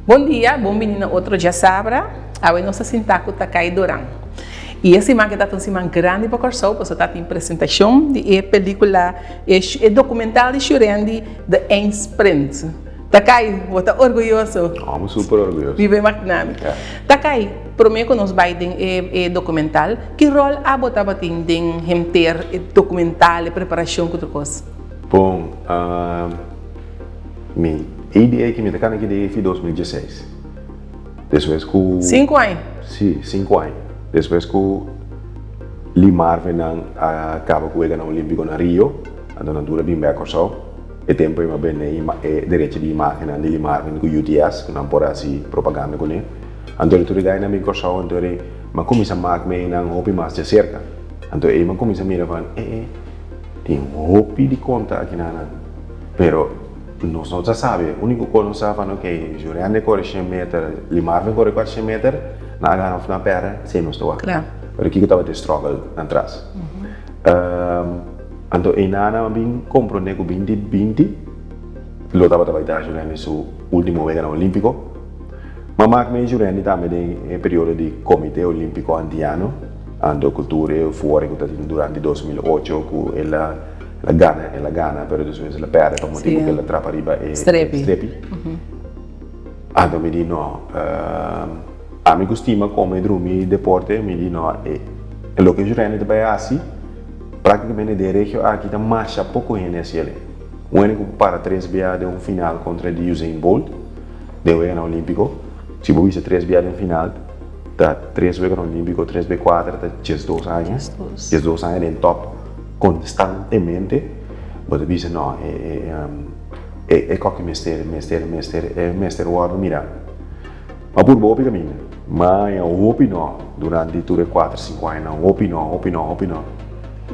Bon dia, bon bini na otro Djasabra. Awe nos ta sinta ku Takai Doran. I e siman ke ta un siman grandi pa Kòrsou pasobra ta tin presentashon di e pelíkula, e dokumental di Shurendi, De Eindsprint. Takai, bo ta orguyoso? Oh, mi super orguyoso. Mi por imaginá mi. Takai, promé ku nos bai den e dokumental, ki ròl abo tabatin den henter e dokumental, e preparashon ku tur kos? Bon, mi idea ki mi ta kana aki den fi 2016. Despues ku. Sinku aña? Si, sinku aña. Despues ku Lee Marvin nan a kaba ku weganan olímpiko na Rio, anto nan tur a bin bèk Kòrsou. E tempu ei mi a bende e derecho di imagennan di Lee Marvin ku UTS, ku nan por hasi propaganda kuné. Anto e tur e gainan bin Kòrsou, anto e mi a kuminsá mak mi einan hopi mas djaserka. Anto ei mi a kuminsá mira van, e e, tin hopi di konta akinanan, pero nos no ta sabi. Úniko kos nos sa van, oke, Jurende kore shen meter, Lee Marvin kore kuater shen meter, nan a gana òf nan a pèrdè, esei nos ta wak. Pero kiko tabata e struggle nan tras? Anto einan a bin komprondé ku binti binti lo tabata bai ta Jurendi su último weganan olímpiko. Ma mak mei Jurendi tambe den e periodo di Komité Olímpiko Antiano, anto ku tur e euforia ku ta tin durante 2008 ku el a gana, el a gana pero despues el a pèrdè pa motibu ku el a trapa riba e strepi. Anto mi di no, ami ku stima kome drumi deporte mi di no e loke Jurendi ta bai hasi. Práktikamente den e regio aki ta masha poko hende hasi el. Un hende ku por para tres bia den un final kontra di Usain Bolt den Weganan Olímpiko. Si bo bisa tres bia den final, ta tres Weganan Olímpiko, tres be kuater ta diesdos aña. Diesdos aña den tòp konstantemente. Bo ta bisa no, e e kòki mester mester mester e mester wòrdu mirá. Ma purba hopi kaminda. Ma ya hopi no durante tur e kuater sinku añanan hopi no hopi no hopi no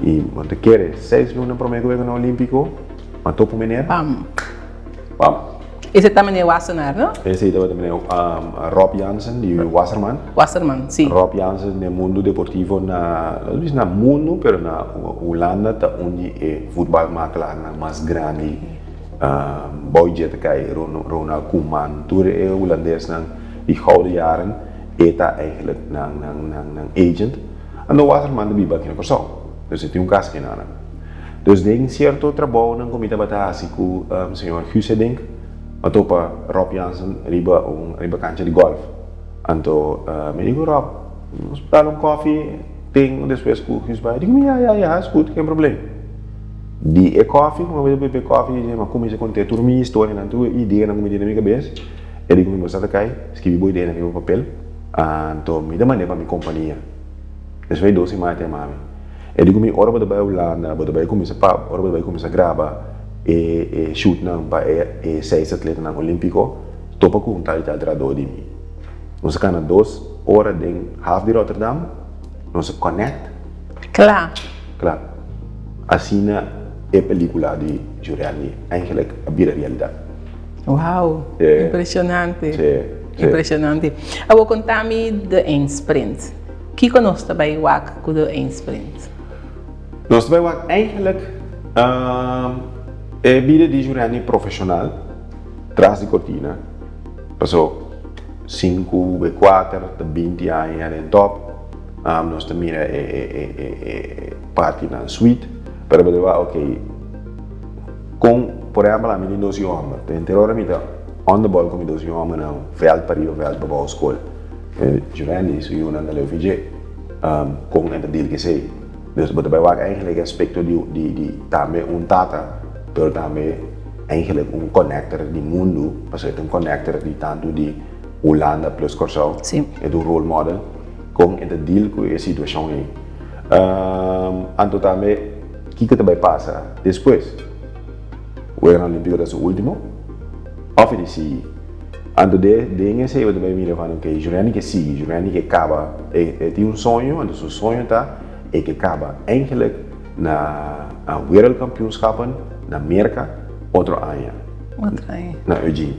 i bo ta kere seis luna prome ku weganan olimpiko ma topo meneer Pam. Pam. Ese ta meneer Wassenaar no? Esei tabata meneer Rob Jansen di Wasserman. Wasserman si. Rob Jansen den mundu deportivo na no bisa na mundu pero na Hulanda ta un di e futbalmakelaarnan mas grandi. Bou dje ta kai Ronald Koeman, tur e hulandesnan di gouden jaren, e ta eigenlijk nan nan nan agent. Anto Wasserman ta biba aki na Kòrsou, dus e tin un kas aki na nan. Dus den sierto trabounan ku mi tabata hasi ku señor Guus Hiddink, mi a topa Rob Jansen riba un riba kancha di gòlf. Anto mi di ku Rob, nos por dal un kòfi ten despues ku Guus bai? E di ku mi, ya ya ya, es gut, ken problem. Di e kòfi, ku mi a bebe kòfi, mi a kuminsá kont'é tur mi historianan, tur e ideanan ku mi tin den mi kabes. E di ku mi bo sa ta kai, skibi bo ideanan riba papel, anto mi ta mand'é pa mi kompania. Despues di dos simana e ta yama mi. E di ku mi, ora bo ta bai Hulanda, bo ta bai kuminsá pa, ora bo ta bai kuminsá graba e e shootnan pa e e seis atletanan olímpiko, topa ku un tal i tal trahadó di mi. Nos a kana dos ora den haf di Rotterdam, nos a connect. Kla. Kla. Asina e pelicula di Jurelny eigenlijk a bira realidad. Wow, impresionante. Sí, sí. Impresionante. Awor conta mi de eindsprint. Kico nos ta bay wak cu de eindsprint? Nos ta bay wak eigenlijk e bida di Jurelny profesional tras di cortina. Paso sinku be kuater ta binti aña den top. Nos ta mira e partinan sweet, pero bo ta wak ok, kon, por ehempel ami tin dos yu hòmber, ta henter ora mi ta on the ball ku mi dos yu hòmbernan vèlt pariba vèlt pabou skol. Jurandy su yunan ta leu fi dje, kon e ta deal ku esei. Dus bo ta bai wak eigenlijk e aspekto di tambe un tata, pero tambe eigenlijk un connector di mundu, pasobra e ta un connector di tantu di Hulanda plus Kòrsou, e ta un role model. Kon e ta deal ku e situashon ei? Anto tambe kiko ta bai pasa despues? Weganan Olímpiko ta su último òf e di sigui? Anto de den esei bo ta bai mira van oke Juliani ke sigui, Juliani ke kaba, e tin un soño, anto su soño ta e ke kaba eigenlijk na wereldkampioenschappen na Merka otro aña. Otro aña. Na Eugene.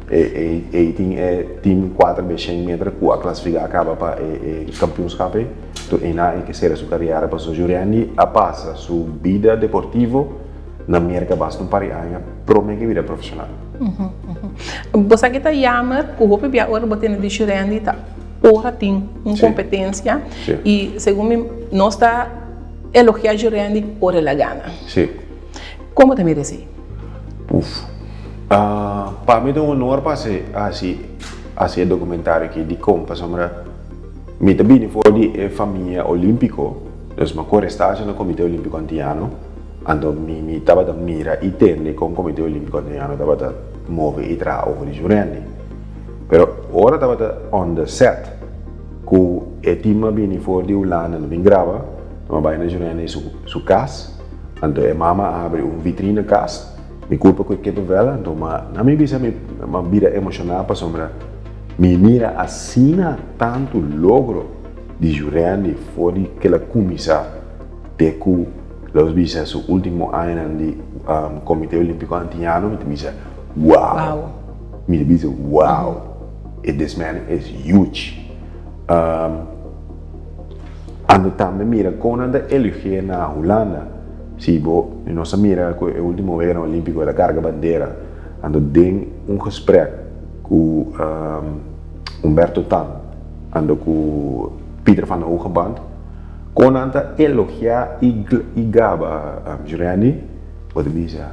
E e tin e team kuater be shen meter ku a klasifiká kaba pa e e kampioenschap ei. Enton einan e ke sera su kariera pasobra Jurendi a pasa su bida deportivo na Merka basta un par di aña prome ke bira profeshonal. Bo sa ki ta jammer ku hopi bia ora bo tene di Shurendi ta ora tin un kompetensia i segun mi nos ta elogia Shurendi ora el a gana. Kon bo ta mira esei? Uf. Pa mi ta un honor pa hasi hasi e dokumentario aki. Dikon? Pasobra mi ta bini for di e famia olímpiko, dus mi a kore stasio na Komite Olímpiko Antiano. Anto mi mi tabata mira i tende kon Komite Olímpiko Antiano tabata move i traha over di Shurendi. Pero ora tabata on the set ku e team a bini for di Hulanda no bin graba, no a bai na Shurendi su su kas. Anto e mama a habri un vitrina kas, mi kulpa ku e kippenvel, anto ma na mi bisa mi a bira emoshoná pasobra mi mira asina tantu logro di Jurendi for di ke el a kuminsá te ku los bisa su último añanan di Komité Olímpiko Antiano, mi ta bisa wow, mi ta bisa wow, this man is huge. Anto tambe mira kon nan ta eligé na Hulanda. Si bo nos a mira ku e ultimo weganan olímpiko el a karga bandera. Anto den un gesprek ku Humberto Tan anto ku Pieter van de Hoogeband kon nan ta elogiá i gaba Jurendi, bo ta bisa,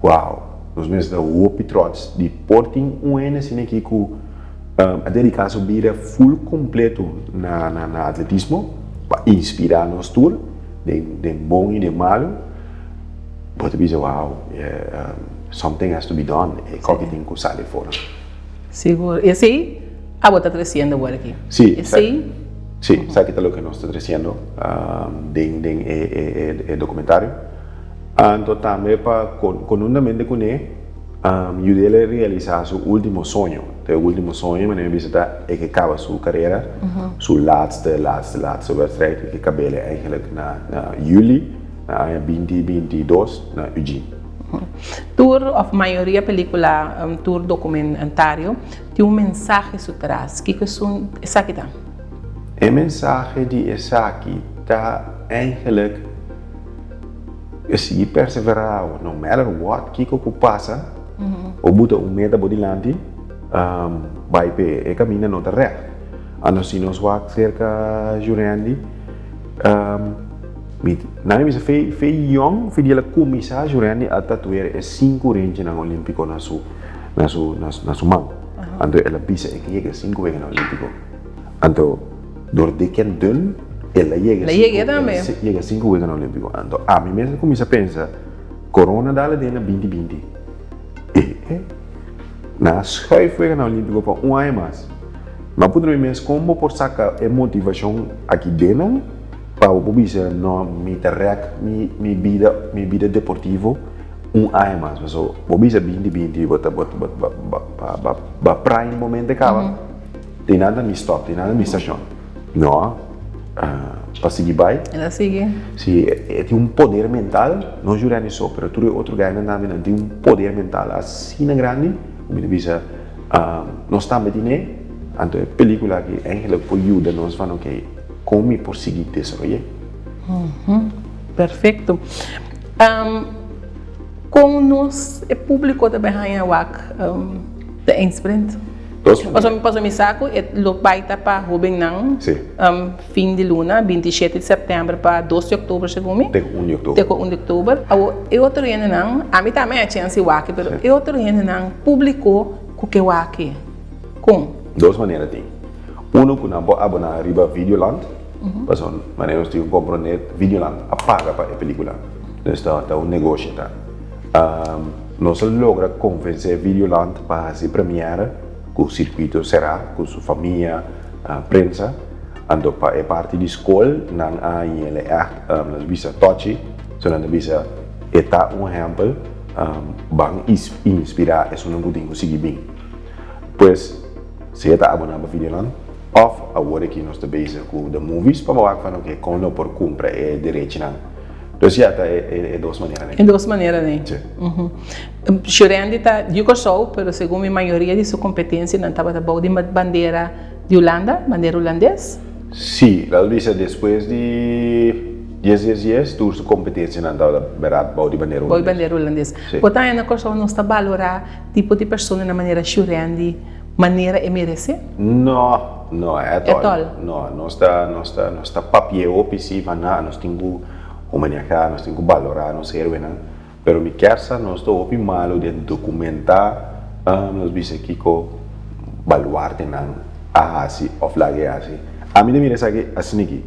Wow, nos mester ta hopi trots di por tin un hende asina aki ku A dedica su bida full completo na na atletismo pa inspira nos tur den den bon y den malo. Bo ta bisa wow, something has to be done, e koki tin cu sali for. Sigur, y esey abo ta treciendo awor aki? Si, esey? Si, esaki ta loke nos ta treciendo den den e e documentario. Anto tambe pa conhuntamente cune. Yudel a realisá su último soño. Ta e último soño, manera mi bisa ta e ke kaba su karera, su laatste, laatste, laatste wedstrijd, e ke kab'el eigenlijk na na juli, na aña binti 22 na Eugene. Tur òf mayoria pelíkula, tur dokumentario tin un mensahe su tras. Kiko esun esaki ta? E mensahe di esaki ta eigenlijk. E sigui perseverá no matter what kiko ku pasa, bo buta un meta bo dilanti, bai p'e. E kaminda no ta règt. Anto si nos wak serka Jurendi, mi nan a bisa fe fe yòn fe di el a kuminsá Jurendi a tatuer e sinku renchinan olímpiko na su na su na su man. Anto el a bisa e ke yega sinku weganan olímpiko. Anto. Dor di ken dun el a yega El a yega tambe. El a yega sinku weganan olímpiko. Anto ami mes a kuminsá pensa, Corona dal aden na binti binti. E e nan a schuif weganan olímpiko pa un aña mas. Mi a puntra mi mes kon bo por saka e motivashon aki den nan pa bo por bisa no mi ta rèk mi mi bida mi bida deportivo un aña mas. Pasobra bo bisa binti binti bo ta bo bo bo prime momento kaba. Di nada mi stop, di nada mi stashon. No, pa sigui bai. El a sigui. Si, e tin un poder mental, no Juliani so, pero tur e otro gainan tambe nan tin un poder mental asina grandi, ku mi ta bisa, nos tambe tine, anto e pelikula aki eigenlijk por yuda nos van oke, kon mi por sigui desaroy'é. Perfecto. Kon nos, e publico ta bai haña wak de eindsprint? Dos manera. Pasobra pasobra mi sa ku e lo bai ta pa hóbennan fin di luna, 27 di sèptèmber pa 2 di òktober segun mi. Te ku 1 di òktober. Te ku 1 di òktober. Awor e otro hendenan, ami tambe a chèns di wak pero e otro hendenan, públiko ku ke wak kon? Dos manera tin. Uno ku nan por aboná riba Videoland, pasobra manera nos tin ku komprondé Videoland a paga pa e pelíkula. Dus ta ta un negoshi ta. Nos a logra konvensé Videoland pa hasi première ku sirkuito será, ku su famia, prensa. Anto pa e parti di skol nan a hañ'el ègt, nos bisa tòchi, so nan ta bisa e ta un ehèmpel, ban inspirá esunnan ku tin ku sigui bin. Pues si e ta aboná pa Videoland òf awor aki nos ta bezig ku The Movies pa wak van oke kon lo por kumpra e derechinan. Dus ya ta e dos maneranan. E dos maneranan. Si. Shurendi ta di Kòrsou, pero segun mi mayoria di su kompetensianan tabata bou di bandera di Hulanda, bandera hulandes. Si, laat bisa despues di. Yes yes yes, tur su kompetensianan tabata berat bou di bandera Bou di bandera hulandes. Por ta na Kòrsou nos ta balorá tipo di persona na manera Shurendi manera e meresé? No, no, ètòl. No, nos ta, nos ta, nos ta papia hopi si van na, nos tin ku homenageá, nos tin ku balorá nos héroenan. Pero mi kier sa nos ta hopi malu den dokumentá, nos bisa kiko baluartenan a hasi òf laga e hasi. Ami ta mira esaki asin'aki.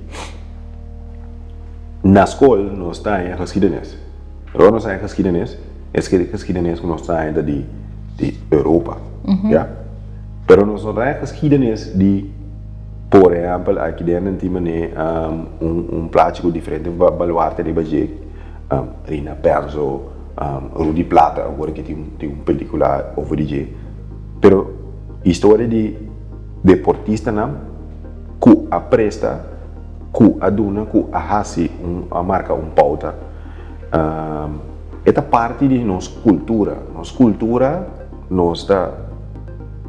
Na skol nos ta haña geschiedenis. Pero ora nos haña geschiedenis, e geschiedenis ku nos ta haña ta di di Europa, ya. Pero nos no ta haña geschiedenis di, por ehèmpel, aki den nan tin manera un un plachi ku diferente baluarte riba dje. Rina Perzo, Rudy Plata, awor ki tin tin un pelicula over di dje. Pero historia di deportistanan cu a presta, cu a duna, cu a haci un a marca un pauta. E ta parti di nos cultura. Nos cultura nos ta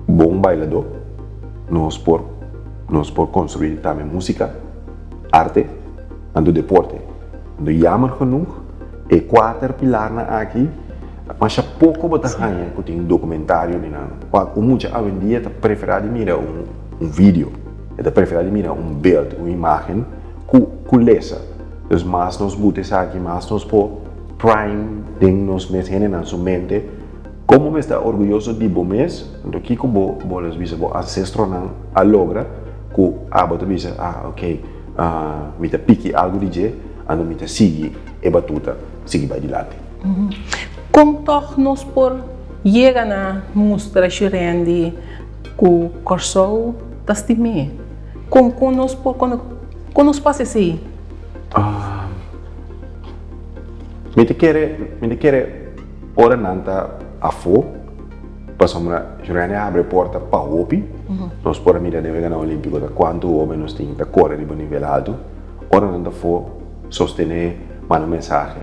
bon bailador, nos por nos por construi tambe musica, arte, anto deporte. Anto jammer genoeg e kuater pilarnan aki masha poko bo ta haña ku tin dokumentario di nan. Wak un mucha awendia ta preferá di mira un un video, e ta preferá di mira un beeld, un imagen ku ku lesa. Dus mas nos buta esaki mas nos por prime den nos mes hendenan su mente komo mester orguyoso di bo mes, anto kiko bo bo los bisa bo ansestronan a logra ku abo ta bisa ah ok. Mi ta piki algu di dje, anto mi ta sigui e batuta, sigui bai dilanti. Kon tòg nos por yega na mustra Shurendi ku Kòrsou ta stim'é? Kon kon nos por kon kon nos por hasi esei? Mi ta kere mi ta kere ora nan ta afó. Pasobra Jurene a habri e porta pa hopi. Nos por a mira den Weganan Olímpiko ta kuantu hoben nos tin ta kore riba un nivel altu. Ora nan ta for sostené, manda mensahe.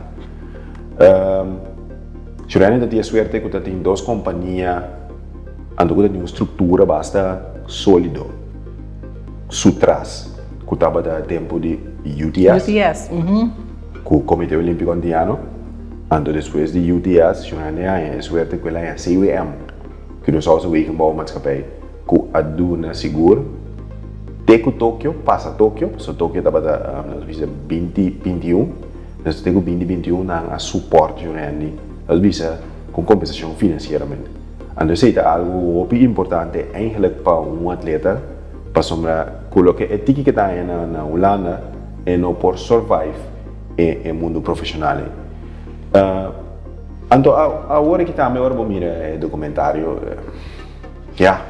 Jurene ta tin e suerte ku ta tin dos kompania anto ku ta tin un struktura basta sólido su tras ku tabata e tempu di UTS. UTS. Ku Komite Olímpiko Antiano. Anto despues di UTS, Johanny a haña e suerte ku el a haña CWM, Curaçaose Wegenbouwmaatschappij, ku a duna sigur te ku Tokio, pasa Tokio, pasobra Tokio tabata nos bisa binti 21, dus te ku binti 21 nan a support Johanny, nos bisa ku kompensashon finansieramente. Anto esei ta algu hopi importante eigenlijk pa un atleta, pasobra ku loke e tiki ke ta haña na Hulanda e no por survive. e mundu profesional ei. Anto awor aki tambe ora bo mira e documentario, ya,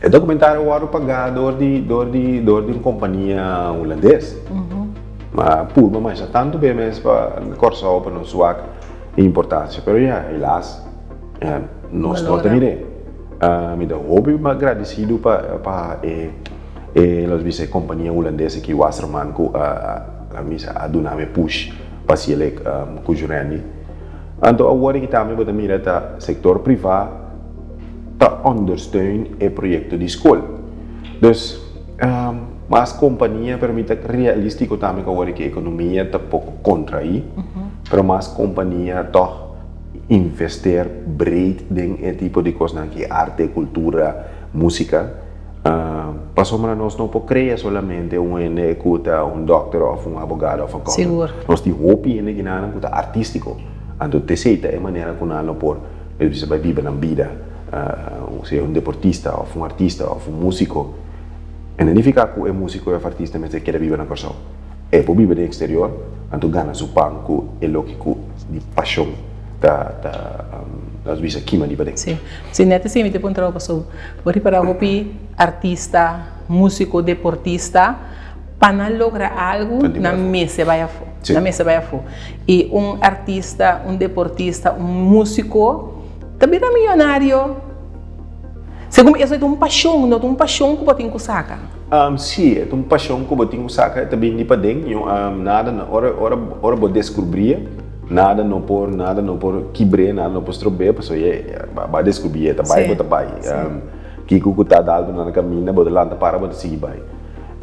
e documentario wòrdu pagá dor di dor di dor di un kompania hulandes. Ma purba masha tantu be mes pa Kòrsou pa nos wak e importansia, pero ya, helaas nos no ta mir'é. Mi ta hopi gradisidu pa pa e. E los bisa e kompania hulandes aki Wasserman ku a a misa a duna mi push pa hasiel ku Jurendi. Anto awor aki tambe bo ta mira ta sektor privá ta ondersteun e proyekto di skol. Dus mas kompania pero mi ta realístiko tambe ku awor aki ekonomia ta poko kontraí pero mas kompania tòg investeer breed den e tipo di kosnan aki arte, kultura, músika. Pasobra nos no por krea solamente un hende ku ta un dòkter òf un abogado òf accountant. Sigur. Nos tin hopi hende kinanan ku ta artístiko. Anto t'esei ta e manera ku nan lo por bisa bai biba nan bida. Sea un deportista òf un artista òf un músiko. E no nifiká ku e músiko òf artista mester keda biba na Kòrsou. E por biba den eksterior, anto gana su pan ku e loke ku di pashon ta ta nos bisa kima di paden. Si, si net esei mi ta puntra bo pasobra bo ripara hopi artista, músiko, deportista pa nan logra algu nan mester bai afó, nan mester bai afó. I un artista, un deportista, un músiko ta bira miyonario segun mi eso ta un pashon, no ta un pashon ku bo tin ku saka. Sí, e ta un pashon ku bo tin ku saka, e ta bini di paden, nada ora ora ora bo deskubrié. Nada no por, nada no por kibr'é, nada no por strob'é, pasobra ye bo a deskubrié, ta bai bo ta bai. Kiko ku ta dal bo na kaminda, bo ta lanta para, bo ta sigui bai.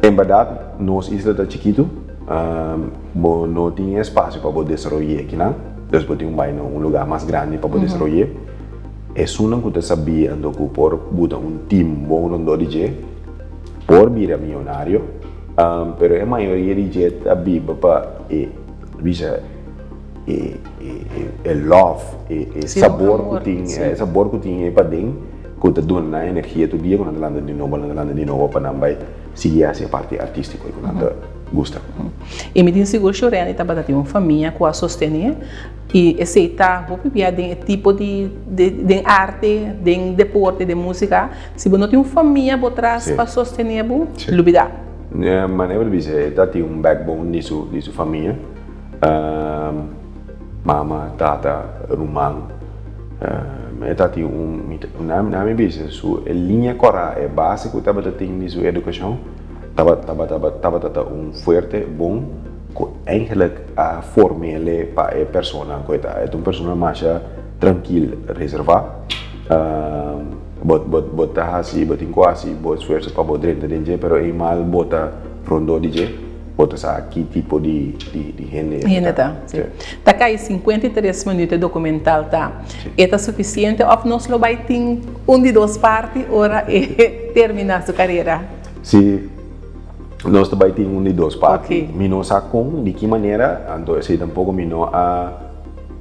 En bèrdat, nos isla ta chikitu. Bo no tin espasio pa bo desaroy'é kinan, dus bo tin un bai na un lugá mas grandi pa bo desaroy'é. Esunnan ku ta sabí anto ku por buta un tim bon rondó di dje por bira miyonario, pero e mayoria di dje ta biba pa e bisa e e love, e sabor ku tin, e sabor ku tin ei paden ku ta duna nan energia tur dia ku nan ta lanta di nobo, nan ta lanta di nobo pa nan bai sigui hasi e parti artístiko ku nan ta gusta. I mi tin sigur Shurendi tabata tin un famia ku a sostené i esei ta hopi bia den e tipo di den arte, den deporte, den músika. Si bo no tin un famia bo tras pa sostené bo, lubidá. Manera bo ta bisa e ta tin un backbone di su di su famia, mama, tata, ruman. E ta tin un, nan mi bisa su e liña kòrá, e base ku tabata tin di su edukashon. Tabata ta un fuerte bon ku eigenlijk a form'ele pa e persona ku e ta. E ta un persona masha trankil, reservá. Bo ta hasi, bo tin ku hasi bo esfuerso pa bo drenta den dje, pero eenmaal bo ta rondó di dje, bo ta sa ki tipo di hende e ta. Ta kai 53 minuut e documental ta. E ta sufisiente òf nos lo bai tin un di dos parti ora e terminá su karera? Si, nos ta bai tin un di dos parti. Mi no sa kon, di ki manera, anto esei tampoko mi no a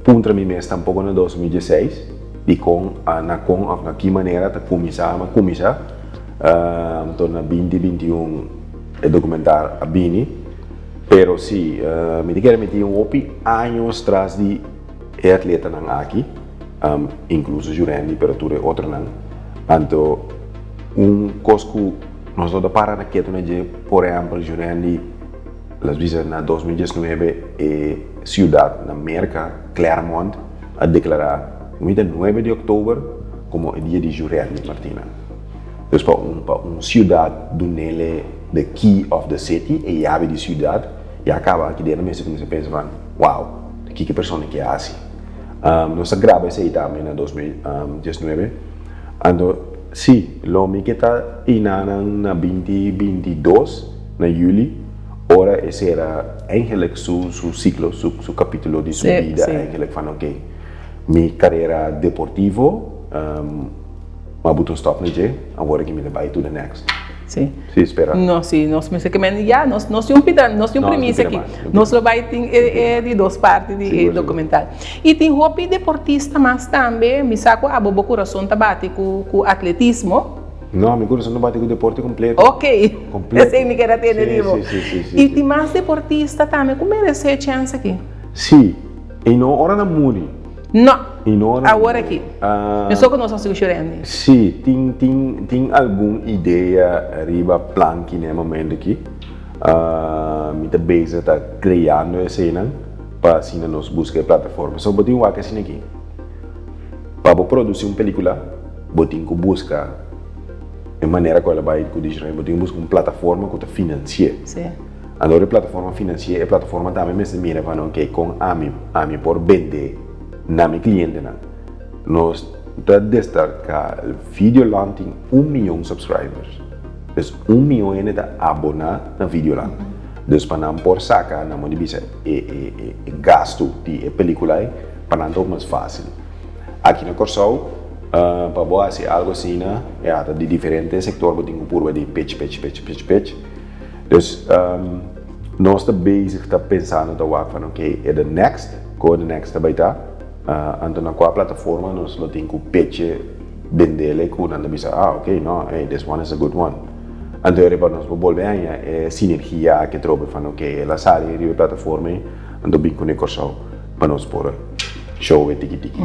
puntra mi mes tampoko na 2016, di kon, na kon òf na ki manera ta kuminsá, mi a kuminsá. Anto na 2021 e dokumentar a bini. Pero si, mi ta kere mi tin hopi años tras di e atletanan aki, inkluso Jurendi pero tur e otronan. Anto un kos ku nos no ta para na ketu na dje, por ehèmpel Jurendi las bisa na 2019 e siudat na Merka, Claremont, a deklará mi ta nuebe di òktober komo e dia di Jurendi Martina. Dus pa un pa un siudat dunele the key of the city, e yabi di siudat, ya kaba aki den mester kuminsá pensa van, wow, kiko e persona ke hasi? Nos a graba esei tambe na 2019. Anto, sí, lo mi ke ta einanan na 2022, na juli, ora e sera eigenlijk su su siklo, su su kapitulo di su bida eigenlijk van oké, mi karera deportivo m'a buta un stop na dje, awor aki mi ta bai to the next. Sí. Sí, spera. No, sí, nos mester ke men ya, nos nos tin un pida, nos tin un premisa aki. Nos lo bai tin e e di dos parti di e documental. I tin hopi deportista mas tambe, mi sa ku abo bo kurason ta bati ku ku atletismo. No, mi kurason ta bati ku deporte kompleto. Ok, esei mi keda tende di bo. I tin mas deportista tambe ku meresé e chèns aki. Sí, i no ora nan muri. No, awor aki. Mesun ku nos a hasi ku Shurendi. Sí, tin tin tin algun idea riba planki na e momento aki. Mi ta bezig ta kreando eseinan pa asina nos buska e plataforma. So bo tin wak asina aki. Pa bo produsi un pelikula bo tin ku buska e manera ku el a bai ku Disney, bo tin ku buska un plataforma ku ta finansi'é. Anto ora e plataforma finansi'é, e plataforma tambe mester mira pa nan, ok, kon ami ami por bende na mi klientenan. Nos ta destaká Videoland tin un miyon subscribers. Dus un miyon hende ta aboná na Videoland. Dus pa nan por saka, nan por di bisa e e e gastu di e pelikula ei, pa nan ta hopi mas fásil. Aki na Kòrsou, pa bo hasi algu asina, ya, ta di diferente sektor bo tin ku purba di pitch, pitch, pitch, pitch, pitch. Dus nos ta bezig ta pensando ta wak van ok e the next, ko the next ta bai ta, anto na kua plataforma nos lo tin ku peche bendele ku nan ta bisa ah ok no hey this one is a good one. Anto e riba nos por bolbe haña e sinergia aki atrobe van ok el a sali riba e plataforma ei anto bin kuné Kòrsou pa nos por show e tiki tiki.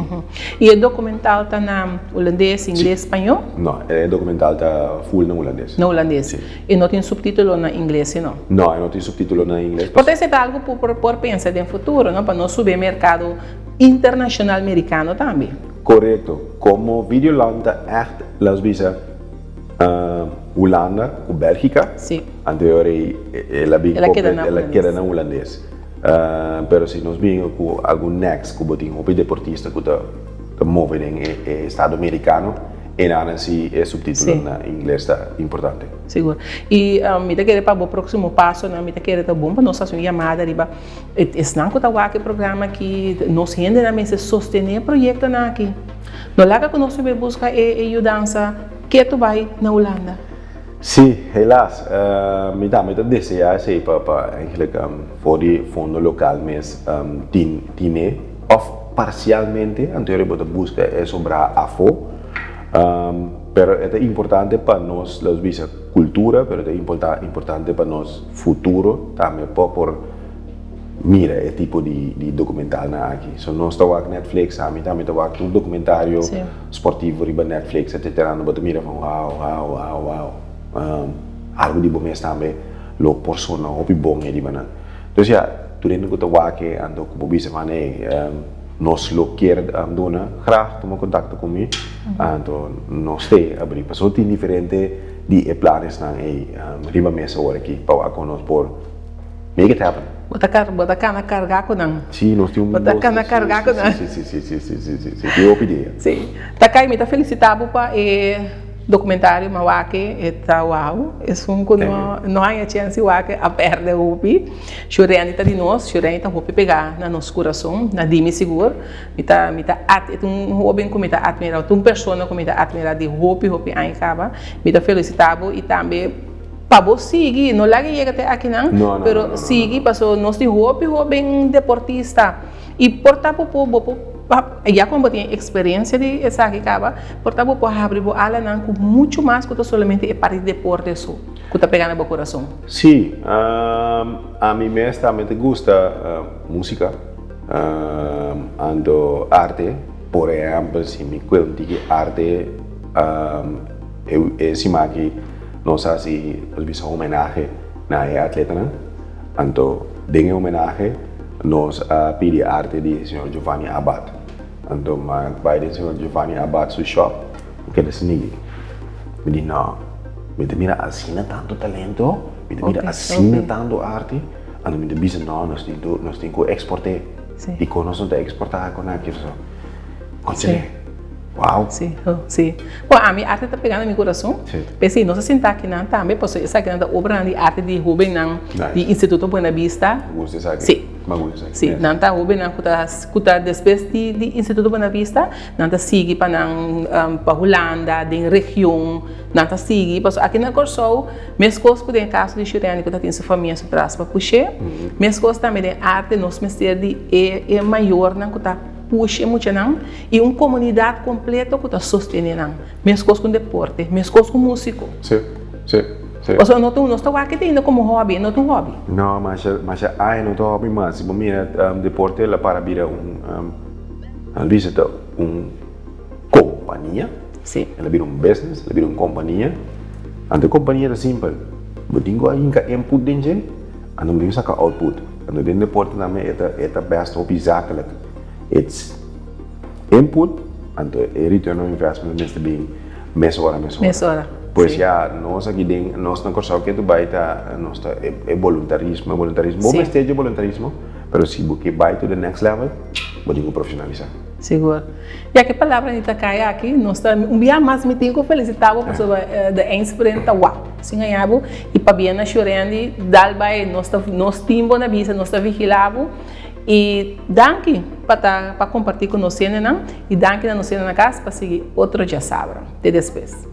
I e documental ta na hulandes, ingles, spañó? No, e documental ta full na hulandes. Na hulandes. Si. E no tin subtítulo na ingles, si no? No, e no tin subtítulo na ingles. Por ta esei ta algu ku por por pensa den futuro, no? Pa nos subi e merkado internashonal merikano tambe. Korekto. Komo Videoland ta ègt, laat bisa, Hulanda ku Bèlgika. Si. Anto e ora ei el a bin El a keda na el a hulandes. keda na hulandes. Pero si nos bin ku algun next ku bo tin hopi deportista ku ta ta move den e estado merikano. Einan si e subtítulo na ingles ta importante. Sigur. I mi ta kere pa bo próksimo pasonan, mi ta kere ta bon pa nos hasi un yamada riba esnan ku ta wak e programa aki, nos hendenan mester sostené e proyektonan aki. No laga ku nos mester buska e yudansa ketu bai na Hulanda. Sí, helaas. Mi tambe ta deseá esei pa pa eigenlijk for di fondo lokal mes tin tine òf parsialmente, anto bo ta buska e sobrá afó. Pero e ta importante pa nos, los bisa, cultura, pero ta importante pa nos futuro tambe pa por mira e tipo di di documentalnan aki. So nos ta wak Netflix, ami tambe ta wak tur documentario sportivo riba Netflix etcetera, bo ta mira van wow, wow, wow, wow. Algo di bo mes tambe lo por sona hopi bon ei riba nan. Dus ya, tur hende ku ta wak e anto ku bo bisa van ey, Nos lo kier duna graag tuma contacto cu mi, anto nos te abri. Pasobra tin diferente di e planesnan ey riba mesa ora aki pa wak con nos por make it happen. Bo ta car bo ta cana carga cu nan. Si, nos tin un Bo ta cana carga cu nan. Si, si, si, si, si, si, si, si, tin hopi idea. Si. Takay, mi ta felicita bo pa e documentario mi a wak e ta wow. Esun cu no no haña chance di wak a perde hopi. Shurendi ta di nos, Shurendi ta hopi pegá na nos kurason, na di mi sigur. Mi ta mi ta ad e ta un hóben ku mi ta atmirá, ta un persona ku mi ta atmirá di hopi hopi aña kaba. Mi ta felisitá bo i tambe pa bo sigui, no laga yega te akinan, pero sigui pasobra nos tin hopi hóben deportista i por ta bo por bo por ya komo bo tin e eksperensia di esaki kaba, por ta bo por habri bo alanan ku muchu mas ku ta solamente e parti di deporte so. Ku ta pega na bo kurason? Sí, ami mes tambe ta gusta músika anto arte. Por ehèmpel, si mi kue un tiki arte, e siman aki nos a hasi, nos bisa homenahe na e atletanan. Anto den e homenahe nos a pidi arte di señor Giovanni Abad. Anto mi a bai den señor Giovanni Abad su shop. Mi keda sinigi. Mi di, No, mi ta mira asina tantu talento, mi ta mira asina tantu arte, anto mi ta bisa, No, nos tin ku, nos tin ku eksport'é. Dikon nos no ta eksportá kon aki so? Konsele, Wow! Sí, sí. Bon, ami arte ta pega na mi kurason. P'esei nos a sinta akinan tambe, pasobra esakinan ta obranan di arte di hóbennan di Instituto Buena Vista. Mi gusta esaki. Sí. Mi gusta esaki. Sí, nan ta hóbennan ku ta, ku ta despues di di Instituto Buena Vista, Nan ta sigui pa nan pa Hulanda, den region, nan ta sigui pasobra aki na Kòrsou meskos ku den e kaso di Shurendi ku ta tin su famia su tras pa push'é, meskos tambe den arte nos mester di e e mayornan ku ta push e muchanan i un komunidat kompleto ku ta sostené nan, meskos ku un deporte, meskos ku músiko. Sí, sí, sí. Pasobra no ta nos ta wak e ainda komo hòbi, e no ta un hòbi. No, masha masha aña no ta hòbi mas. Si bo mira deporte el a para bira un. Nan bisa ta un kompania. Sí. El a bira un business, el a bira un kompania. Anto e kompania ta simpel. Bo tin ku a hinka input den dje, anto bo tin ku saka output. Anto den deporte tambe e ta e ta best hopi zakelijk. It's input, anto e return on investment mester bin mesora mesora. Mesora, Pues sí. ya, nos aki den, nos na Kòrsou ke tu bai ta nos ta e boluntarismo, e boluntarismo. Bo Sí. mester dje boluntarismo. Pero si bo ke bai to the next level, bo tin ku profesionalisá. Sigur. Ya ke palabra ni ta kai aki, nos ta un bia mas mi tin ku felisitá bo pasobra de eindsprint ta wak. Sin gañá bo i pabia na Shurendi dal bai nos ta nos tin bo na bisa, nos ta vigilá bo i danki pa ta pa kompartí ku nos hendenan i danki na nos hende na kas pa sigui otro djasabra. Te despues.